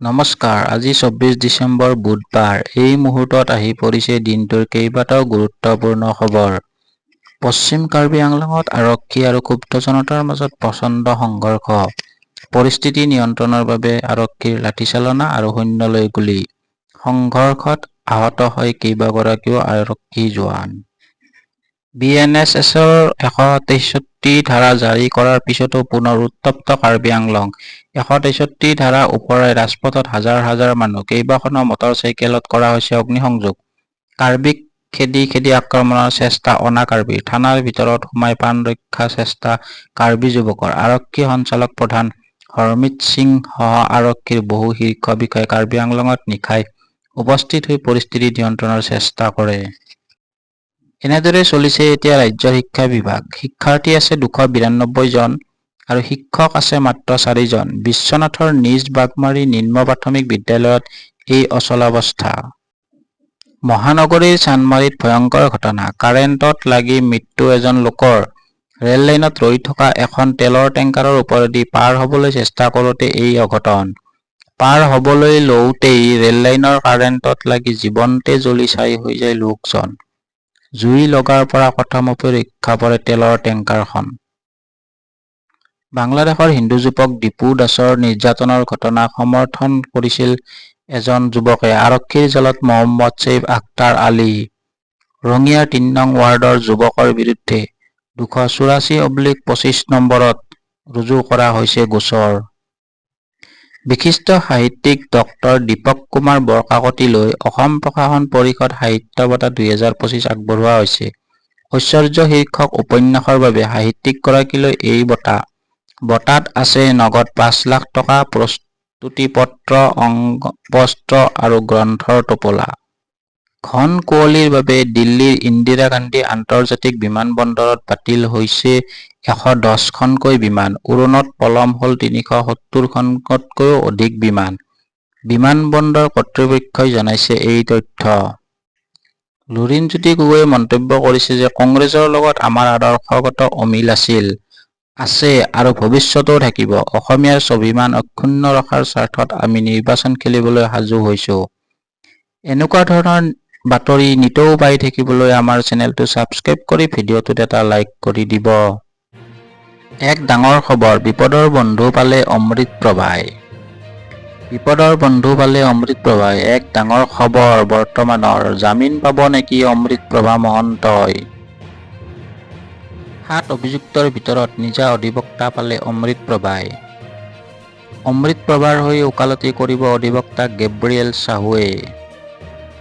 নমস্কাৰ, আজি 24 ডিচেম্বৰ, বুধবাৰ। এই মুহূৰ্তত আহি পৰিছে দিনটোৰ কেইবাটাও গুৰুত্বপূৰ্ণ খবৰ। পশ্চিম কাৰ্বি আংলঙত আৰক্ষী আৰু ক্ষুব্ধ জনতাৰ মাজত প্ৰচণ্ড সংঘৰ্ষ। পৰিস্থিতি নিয়ন্ত্ৰণৰ বাবে আৰক্ষীৰ লাঠিচালনা আৰু সৈন্যলৈ গুলী। সংঘৰ্ষত আহত হয় কেইবাগৰাকীও আৰক্ষী জোৱান। বিএনএছৰ 163 ধাৰা জাৰি কৰাৰ পিছতো পুনৰ উত্তপ্ত কাৰ্বি আংলং। 163 ধাৰা ওফৰাই ৰাজপথত হাজাৰ হাজাৰ মানুহ। কেইবাখনো মটৰ চাইকেলত কৰা হৈছে অগ্নিসংযোগ। কাৰ্বিক খেদি খেদি আক্ৰমণৰ চেষ্টা অনা কাৰ্বিৰ। থানাৰ ভিতৰত সোমাই প্ৰাণ ৰক্ষা চেষ্টা কাৰ্বি যুৱকৰ। আৰক্ষী সঞ্চালক প্ৰধান হৰমিত সিং সহ আৰক্ষীৰ বহু শীৰ্ষ বিষয়াই কাৰ্বি আংলঙত নিশাই উপস্থিত হৈ পৰিস্থিতি নিয়ন্ত্ৰণৰ চেষ্টা কৰে। এনেদৰে চলিছে এতিয়া ৰাজ্যৰ শিক্ষা বিভাগ। শিক্ষাৰ্থী আছে 292 জন আৰু শিক্ষক আছে মাত্ৰ চাৰিজন। বিশ্বনাথৰ নিজ বাঘমাৰী নিম্ন প্ৰাথমিক বিদ্যালয়ত এই অচলাৱস্থা। মহানগৰীৰ চানমাৰীত ভয়ংকৰ ঘটনা। কাৰেণ্টত লাগি মৃত্যু এজন লোকৰ। ৰেললাইনত ৰৈ থকা এখন তেলৰ টেংকাৰৰ ওপৰেদি পাৰ হবলৈ চেষ্টা কৰোঁতে এই অঘটন। পাৰ হবলৈ লওঁতেই ৰেললাইনৰ কাৰেণ্টত লাগি জীৱন্তে জ্বলি ছাই হৈ যায় লোকজন। জুই লগাৰ পৰা কথমপি ৰক্ষা পৰে তেলৰ টেংকাৰখন। বাংলাদেশৰ হিন্দু যুৱক দীপু দাসৰ নিৰ্যাতনৰ ঘটনাক সমৰ্থন কৰিছিল এজন যুৱকে। আৰক্ষীৰ জালত মহম্মদ ছেইফ আখতাৰ আলী। ৰঙিয়াৰ 3 নং ৱাৰ্ডৰ যুৱকৰ বিৰুদ্ধে 284/25 নম্বৰত ৰুজু কৰা হৈছে গোচৰ। বিশিষ্ট সাহিত্যিক ডক্টৰ দীপক কুমাৰ বৰকাকতিলৈ অসম প্ৰকাশন পৰিষদ সাহিত্য বঁটা 2025 আগবঢ়োৱা হৈছে। ঐশ্বৰ্য শীৰ্ষক উপন্যাসৰ বাবে সাহিত্যিকগৰাকীলৈ এই বঁটা। বঁটাত আছে নগদ 5 লাখ টকা, প্ৰস্তুতিপত্ৰ, অংগবস্ত্ৰ আৰু গ্ৰন্থৰ টোপোলা। ঘন কুঁৱলীৰ বাবে দিল্লীৰ ইন্দিৰা গান্ধী আন্তৰ্জাতিক বিমানবন্দৰত বাতিল হৈছে 110খনকৈ বিমান। উৰণত পলম হল 370খনতকৈও অধিক বিমান। বিমানবন্দৰ কৰ্তৃপক্ষই জনাইছে এই তথ্য। লুৰিণজ্যোতি গগৈয়ে মন্তব্য কৰিছে যে কংগ্ৰেছৰ লগত আমাৰ আদৰ্শগত অমিল আছিল, আছে আৰু ভৱিষ্যতেও থাকিব। অসমীয়াৰ স্বাভিমান অক্ষুণ্ণ ৰখাৰ স্বাৰ্থত আমি নিৰ্বাচন খেলিবলৈ সাজু হৈছো। এনেকুৱা ধৰণৰ বাতৰি নিতৌ পাই থাকিবলৈ আমাৰ চেনেলটো ছাবস্ক্ৰাইব কৰি ভিডিঅ'টোত এটা লাইক কৰি দিব। এক ডাঙৰ খবৰ, বিপদৰ বন্ধু পালে অমৃত প্ৰভাই। বিপদৰ বন্ধু পালে অমৃত প্ৰভাই। এক ডাঙৰ খবৰ বৰ্তমানৰ। জামিন পাব নেকি অমৃত প্ৰভা মহন্তই? সাত অভিযুক্তৰ ভিতৰত নিজা অধিবক্তা পালে অমৃত প্ৰভাই। অমৃত প্ৰভাৰ হৈ ওকালতি কৰিব অধিবক্তা গেব্ৰিয়েল চাহুৱে।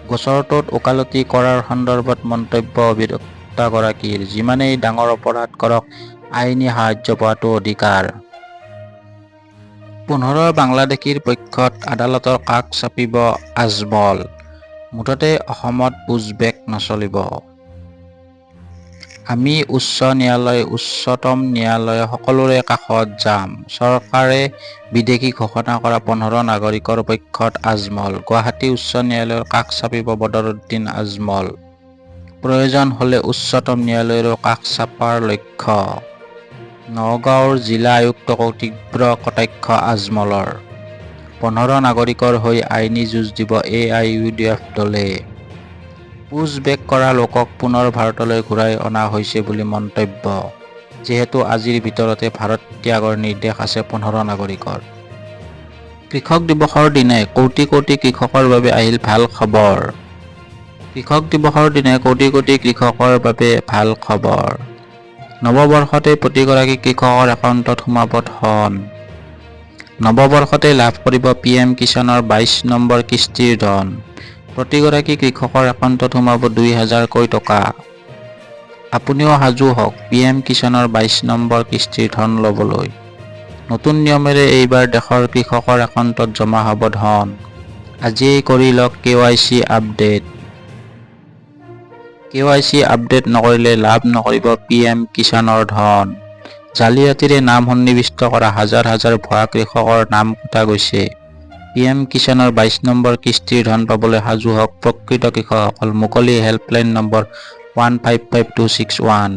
গোচৰটোত ওকালতি কৰাৰ সন্দৰ্ভত মন্তব্য অধিবক্তাগৰাকীৰ, যিমানেই ডাঙৰ অপৰাধ কৰক, আইনী সাহায্য পোৱাটো অধিকাৰ। 15 বাংলাদেশীৰ পক্ষত আদালতৰ কাষ চাপিব আজমল। মুঠতে অসমত পুছবেক নচলিব। আমি উচ্চ ন্যায়ালয়, উচ্চতম ন্যায়ালয় সকলোৰে কাষত যাম। চৰকাৰে বিদেশী ঘোষণা কৰা 15 নাগৰিকৰ পক্ষত আজমল। গুৱাহাটী উচ্চ ন্যায়ালয়ৰ কাষ চাপিব বদৰুদ্দিন আজমল। প্ৰয়োজন হলে উচ্চতম ন্যায়ালয়ৰো কাষ চাপাৰ লক্ষ্য। নগাঁৱৰ জিলা আয়ুক্তকো তীব্ৰ কটাক্ষ আজমলৰ। 15 নাগৰিকৰ হৈ আইনী যুঁজ দিব এআইইউডিএফ দলে। পুছ বেক কৰা লোকক পুনৰ ভাৰতলৈ ঘূৰাই অনা হৈছে বুলি মন্তব্য। যিহেতু আজিৰ ভিতৰতে ভাৰত ত্যাগৰ নিৰ্দেশ আছে 15 নাগৰিকৰ। কৃষক দিৱসৰ দিনাই কোটি কোটি কৃষকৰ বাবে আহিল ভাল খবৰ। কৃষক দিৱসৰ দিনাই কোটি কোটি কৃষকৰ বাবে ভাল খবৰ। নৱবৰ্ষতে প্ৰতিগৰাকী কৃষকৰ একাউণ্টত সোমাব ধন। নৱবৰ্ষতে লাভ কৰিব পিএম কিষাণৰ 22 নম্বৰ কিস্তিৰ ধন। প্ৰতিগৰাকী কৃষকৰ একাউণ্টত সোমাব 2 হাজাৰকৈ টকা। আপুনিও সাজু হওক পিএম কিষাণৰ 22 নম্বৰ কিস্তিৰ ধন ল'বলৈ। নতুন নিয়মেৰে এইবাৰ দেশৰ কৃষকৰ একাউণ্টত জমা হ'ব ধন। আজিয়েই কৰি লওক কেৱাইচি আপডেট। কেৱাইচি আপডেট নকৰিলে লাভ নকৰিব পিএম কিষাণৰ ধন। জালিয়াতিৰে নাম সন্নিৱিষ্ট কৰা হাজাৰ হাজাৰ ভুৱা কৃষকৰ নাম কটা গৈছে। পিএম কিষাণৰ 22 নম্বৰ কিস্তিৰ ধন পাবলৈ সাজু হওক প্ৰকৃত কৃষকসকল। মুকলি হেল্পলাইন নম্বৰ 155261।